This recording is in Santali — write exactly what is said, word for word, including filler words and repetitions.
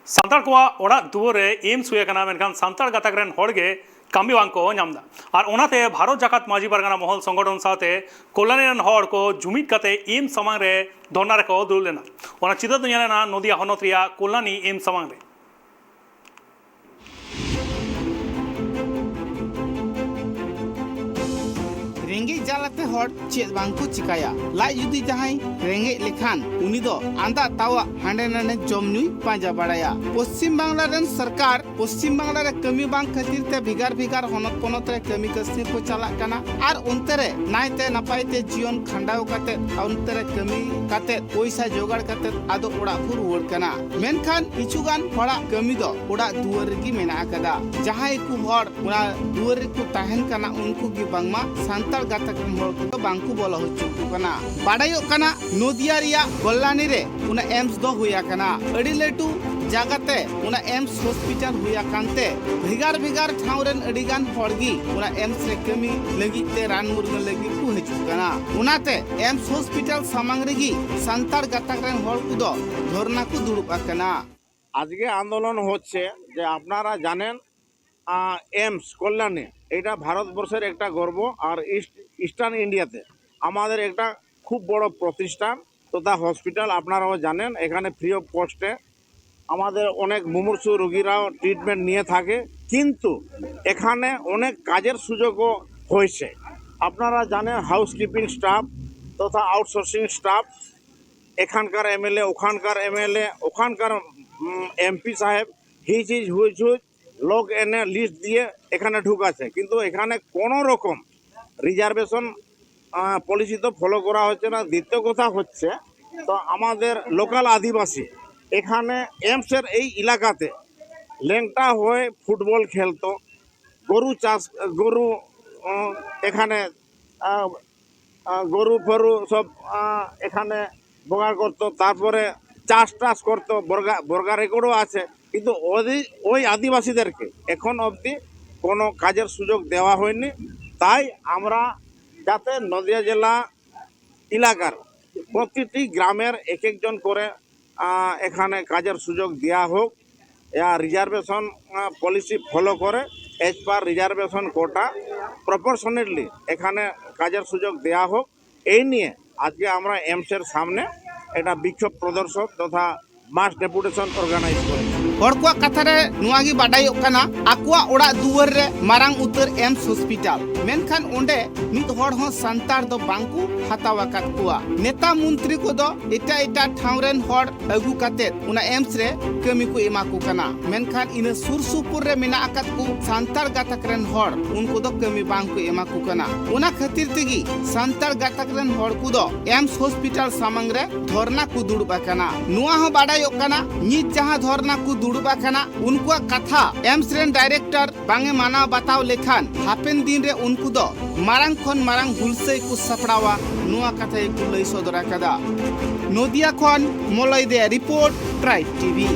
ᱥᱟᱱᱛᱟᱲ ᱠᱚᱣᱟᱜ ᱚᱲᱟᱜ ᱫᱩᱣᱟᱹᱨ ᱨᱮ ᱮᱢᱥ ᱦᱩᱭ ᱟᱠᱟᱱᱟ, ᱢᱮᱱᱠᱷᱟᱱ ᱥᱟᱱᱛᱟᱲ ᱜᱟᱛᱟᱠ ᱨᱮᱱ ᱦᱚᱲ ᱜᱮ ᱠᱟᱹᱢᱤ ᱵᱟᱝ ᱠᱚ ᱧᱟᱢ ᱮᱫᱟ᱾ ᱟᱨ ᱚᱱᱟᱛᱮ ᱵᱷᱟᱨᱚᱛ ᱡᱟᱠᱟᱛ ᱢᱟᱹᱡᱷᱤ ᱯᱟᱨᱜᱟᱱᱟ ᱢᱚᱦᱚᱞ ᱥᱚᱝᱜᱚᱴᱷᱚᱱ ᱥᱟᱶᱛᱮ ᱠᱚᱞᱞᱟᱱᱤ ᱨᱮᱱ ᱦᱚᱲ ᱠᱚ ᱡᱩᱢᱤᱫ ᱠᱟᱛᱮ ᱮᱢᱥ ᱥᱟᱢᱟᱝ ᱨᱮ ᱫᱷᱚᱨᱱᱟ ᱨᱮᱠᱚ ᱫᱩᱲᱩᱵ ᱞᱮᱱᱟ᱾ ᱚᱱᱟ ᱪᱤᱛᱟᱹᱨ ᱫᱚ ᱧᱮᱞ ᱮᱱᱟ ᱱᱚᱫᱤᱭᱟ ᱦᱚᱱᱚᱛ ᱨᱮᱭᱟᱜ ᱠᱚᱞᱞᱟᱱᱤ ᱮᱢᱥ ᱥᱟᱢᱟᱝ ᱨᱮ᱾ ᱨᱮᱸᱜᱮᱡ ᱡᱟᱞᱟᱛᱮ ᱦᱚᱲ ᱪᱮᱫ ᱵᱟᱝ ᱠᱚ ᱪᱤᱠᱟᱹᱭᱟ᱾ ᱞᱟᱡ ᱡᱩᱫᱤ ᱡᱟᱦᱟᱸᱭ ᱨᱮᱸᱜᱮᱡ ᱞᱮᱠᱷᱟᱱ, ᱩᱱᱤ ᱫᱚ ᱟᱸᱫᱟᱜ ᱛᱟᱣᱟᱜ ᱦᱟᱸᱰᱮ ᱱᱟᱰᱮ ᱡᱚᱢ ᱧᱩᱭ ᱯᱟᱸᱡᱟ ᱵᱟᱲᱟᱭᱟ᱾ ᱯᱚᱥᱪᱤᱢ ᱵᱟᱝᱞᱟ ᱨᱮᱱ ᱥᱚᱨᱠᱟᱨ ᱯᱚᱥᱪᱤᱢ ᱵᱟᱝᱞᱟ ᱨᱮ ᱠᱟᱹᱢᱤ ᱵᱟᱝ ᱠᱷᱟᱹᱛᱤᱨ ᱛᱮ ᱵᱷᱮᱜᱟᱨ ᱵᱷᱮᱜᱟᱨ ᱦᱚᱱᱚᱛ ᱯᱚᱱᱚᱛ ᱨᱮ ᱠᱟᱹᱢᱤ ᱠᱟᱹᱥᱱᱤ ᱠᱚ ᱪᱟᱞᱟᱜ ᱠᱟᱱᱟ ᱟᱨ ᱚᱱᱛᱮ ᱨᱮ ᱱᱟᱭᱛᱮ ᱱᱟᱯᱟᱭ ᱛᱮ ᱡᱤᱭᱚᱱ ᱠᱷᱟᱸᱰᱟᱣ ᱠᱟᱛᱮᱫ, ᱚᱱᱛᱮ ᱨᱮ ᱠᱟᱹᱢᱤ ᱠᱟᱛᱮᱫ, ᱯᱚᱭᱥᱟ ᱡᱚᱜᱟᱲ ᱠᱟᱛᱮᱫ ᱟᱫᱚ ᱚᱲᱟᱜ ᱠᱚ ᱨᱩᱣᱟᱹᱲ ᱠᱟᱱᱟ᱾ ᱢᱮᱱᱠᱷᱟᱱ ᱠᱤᱪᱷᱩ ᱜᱟᱱ ᱦᱚᱲᱟᱜ ᱠᱟᱹᱢᱤ ᱫᱚ ᱚᱲᱟᱜ ᱫᱩᱣᱟᱹᱨ ᱨᱮᱜᱮ ᱢᱮᱱᱟᱜ ᱟᱠᱟᱫᱟ᱾ ᱡᱟᱦᱟᱸᱭ ᱠᱚ ᱦᱚᱲ ᱚᱱᱟ ᱫᱩᱣᱟᱹᱨ ᱨᱮᱠᱚ ᱛᱟᱦᱮᱱ ᱠᱟᱱᱟ, ᱩᱱᱠᱩ ᱜᱮ ᱵᱟᱝᱢᱟ ᱥᱟᱱᱛᱟᱲ ᱜᱟᱛᱟᱠ ᱨᱮᱱ ᱦᱚᱲ ᱠᱚᱫᱚ ᱵᱟᱝ ᱠᱚ ᱵᱚᱞᱚ ᱦᱚᱪᱚ ᱟᱠᱚ ᱠᱟᱱᱟ᱾ ᱵᱟᱰᱟᱭᱚᱜ ᱠᱟᱱᱟ, ᱱᱚᱫᱤᱭᱟ ᱨᱮᱭᱟᱜ ᱠᱚᱞᱞᱟᱱᱤ ᱨᱮ ᱚᱱᱟ ᱮᱢᱥ ᱫᱚ ᱦᱩᱭ ᱟᱠᱟᱱᱟ᱾ ᱟᱹᱰᱤ ᱞᱟᱹᱴᱩ ᱡᱟᱭᱜᱟ ᱛᱮ ᱚᱱᱟ ᱮᱢᱥ ᱦᱚᱥᱯᱤᱴᱟᱞ ᱦᱩᱭ ᱟᱠᱟᱱ ᱛᱮ ᱵᱷᱮᱜᱟᱨ ᱵᱷᱮᱜᱟᱨ ᱴᱷᱟᱶ ᱨᱮᱱ ᱟᱹᱰᱤ ᱜᱟᱱ ᱦᱚᱲ ᱜᱮ ᱚᱱᱟ ᱮᱢᱥ ᱨᱮ ᱠᱟᱹᱢᱤ ᱞᱟᱹᱜᱤᱫ ᱛᱮ, ᱨᱟᱱ ᱢᱩᱨᱜᱟᱹᱱ ᱞᱟᱹᱜᱤᱫ ᱠᱚ ᱦᱤᱡᱩᱜ ᱠᱟᱱᱟ᱾ ᱚᱱᱟᱛᱮ ᱮᱢᱥ ᱦᱚᱥᱯᱤᱴᱟᱞ ᱥᱟᱢᱟᱝ ᱨᱮᱜᱮ ᱥᱟᱱᱛᱟᱲ ᱜᱟᱛᱟᱠ ᱨᱮᱱ ᱦᱚᱲ ᱠᱚᱫᱚ ᱫᱷᱚᱨᱱᱟ ᱠᱚ ᱫᱩᱲᱩᱵ ᱟᱠᱟᱱᱟ᱾ আজকে আন্দোলন হচ্ছে যে আপনারা জানেন, আহ, এমস কল্যাণী এটা ভারতবর্ষের একটা গর্ব, আর ইস্ট ইস্টার্ন ইন্ডিয়াতে আমাদের একটা খুব বড় প্রতিষ্ঠান তথা হসপিটাল। আপনারাও জানেন, এখানে ফ্রি অফ কস্টে আমাদের অনেক মুমূর্ষু রোগীরাও ট্রিটমেন্ট নিয়ে থাকে, কিন্তু এখানে অনেক কাজের সুযোগও হয়েছে। আপনারা জানেন, হাউসকিপিং স্টাফ তথা আউটসোর্সিং স্টাফ, এখানকার এমএলএ, ওখানকার এমএলএ, ওখানকার এমপি সাহেব হিচ হিচ হুইচ হুইচ লোক এনে লিস্ট দিয়ে এখানে ঢুকাচ্ছে, কিন্তু এখানে কোনো রকম রিজার্ভেশন পলিসি তো ফলো করা হচ্ছে না। দ্বিতীয় কথা হচ্ছে, তো আমাদের লোকাল আদিবাসী এখানে এমসের এই এলাকাতে লেংটা হয়ে ফুটবল খেলতো, গরু চাষ, গরু, আহ, এখানে, আহ, আহ, গরু ফরু সব, আহ, এখানে বোগাড় করতো, তারপরে চাষ টাস করতো, বর্গা বর্গা রেকর্ডও আছে। কিন্তু ওই ওই আদিবাসীদেরকে এখন অবধি কোনো কাজের সুযোগ দেওয়া হয়নি। তাই আমরা যাতে নদিয়া জেলা এলাকার প্রতিটি গ্রামের এক একজন করে আহ, এখানে কাজের সুযোগ দেওয়া হোক, ইয়া রিজার্ভেশন পলিসি ফলো করে, এজ পার রিজার্ভেশন কোটা প্রপোর্শনেটলি এখানে কাজের সুযোগ দেওয়া হোক। এই নিয়ে আজকে আমরা এইমসের সামনে একটা বিক্ষোভ প্রদর্শন তথা মাস ডেপুটেশন অর্গানাইজ করেছি। ᱦᱚᱲ ᱠᱚᱣᱟᱜ ᱠᱟᱛᱷᱟ ᱨᱮ ᱱᱚᱣᱟ ᱜᱮ ᱵᱟᱰᱟᱭᱚᱜ ᱠᱟᱱᱟ, ᱟᱠᱚᱣᱟᱜ ᱚᱲᱟᱜ ᱫᱩᱣᱟᱹᱨ ᱨᱮ ᱢᱟᱨᱟᱝ ᱩᱛᱟᱹᱨ ᱮᱢᱥ ᱦᱚᱥᱯᱤᱴᱟᱞ, ᱢᱮᱱᱠᱷᱟᱱ ᱚᱸᱰᱮ ᱢᱤᱫ ᱦᱚᱲ ᱦᱚᱸ ᱥᱟᱱᱛᱟᱲ ᱫᱚ ᱵᱟᱝ ᱠᱚ ᱦᱟᱛᱟᱣ ᱟᱠᱟᱫ ᱠᱚᱣᱟ᱾ ᱱᱮᱛᱟ ᱢᱚᱱᱛᱨᱤ ᱠᱚᱫᱚ ᱮᱴᱟᱜ ᱮᱴᱟᱜ ᱴᱷᱟᱶ ᱨᱮᱱ ᱦᱚᱲ ᱟᱹᱜᱩ ᱠᱟᱛᱮ ᱚᱱᱟ ᱮᱢᱥ ᱨᱮ ᱠᱟᱹᱢᱤ ᱠᱚ ᱮᱢᱟ ᱠᱚ ᱠᱟᱱᱟ, ᱢᱮᱱᱠᱷᱟᱱ ᱤᱱᱟᱹ ᱥᱩᱨ ᱥᱩᱯᱩᱨ ᱨᱮ ᱢᱮᱱᱟᱜ ᱟᱠᱟᱫ ᱠᱚ ᱥᱟᱱᱛᱟᱲ ᱜᱟᱛᱟᱠ ᱨᱮᱱ ᱦᱚᱲ, ᱩᱱᱠᱩ ᱫᱚ ᱠᱟᱹᱢᱤ ᱵᱟᱝ ᱠᱚ ᱮᱢᱟ ᱠᱚ ᱠᱟᱱᱟ᱾ ᱚᱱᱟ ᱠᱷᱟᱹᱛᱤᱨ ᱛᱮᱜᱮ ᱥᱟᱱᱛᱟᱲ ᱜᱟᱛᱟᱠ ᱨᱮᱱ ᱦᱚᱲ ᱠᱚᱫᱚ ᱮᱢᱥ ᱦᱚᱥᱯᱤᱴᱟᱞ ᱥᱟᱢᱟᱝ ᱨᱮ ᱫᱷᱚᱨᱱᱟ ᱠᱚ ᱫᱩᱲᱩᱵ ᱟᱠᱟᱱᱟ᱾ ᱱᱚᱣᱟ ᱦᱚᱸ ᱵᱟᱰᱟᱭᱚᱜ ᱠᱟᱱᱟ, ᱱᱤᱛ ᱡᱟᱦᱟᱸ ᱫᱷᱚᱨᱱᱟ ᱠᱚ ᱫᱩᱲᱩᱵ ᱟᱠᱟᱱᱟ, ᱩᱱᱠᱩᱣᱟᱜ ᱠᱟᱛᱷᱟ ᱮᱢᱥ ᱨᱮᱱ ᱰᱟᱭᱨᱮᱠᱴᱚᱨ ᱵᱟᱝ ᱮ ᱢᱟᱱᱟᱣ ᱵᱟᱛᱟᱣ ᱞᱮᱠᱷᱟᱱ ᱦᱟᱯᱮᱱ ᱫᱤᱱ ᱨᱮ ᱩᱱᱠᱩ ᱫᱚ ᱢᱟᱨᱟᱝ ᱠᱷᱚᱱ ᱢᱟᱨᱟᱝ ᱦᱩᱞᱥᱟᱹᱭ ᱠᱚ ᱥᱟᱯᱲᱟᱣᱟ, ᱱᱚᱣᱟ ᱠᱟᱛᱷᱟ ᱜᱮᱠᱚ ᱞᱟᱹᱭ ᱥᱚᱫᱚᱨ ᱟᱠᱟᱫᱟ᱾ ᱱᱚᱫᱤᱭᱟ ᱠᱷᱚᱱ ᱢᱚᱞᱚᱭ ᱫᱮ ᱨᱤᱯᱳᱨᱴ, ᱴᱨᱟᱭᱤᱵᱽ ᱴᱤᱵᱷᱤ᱾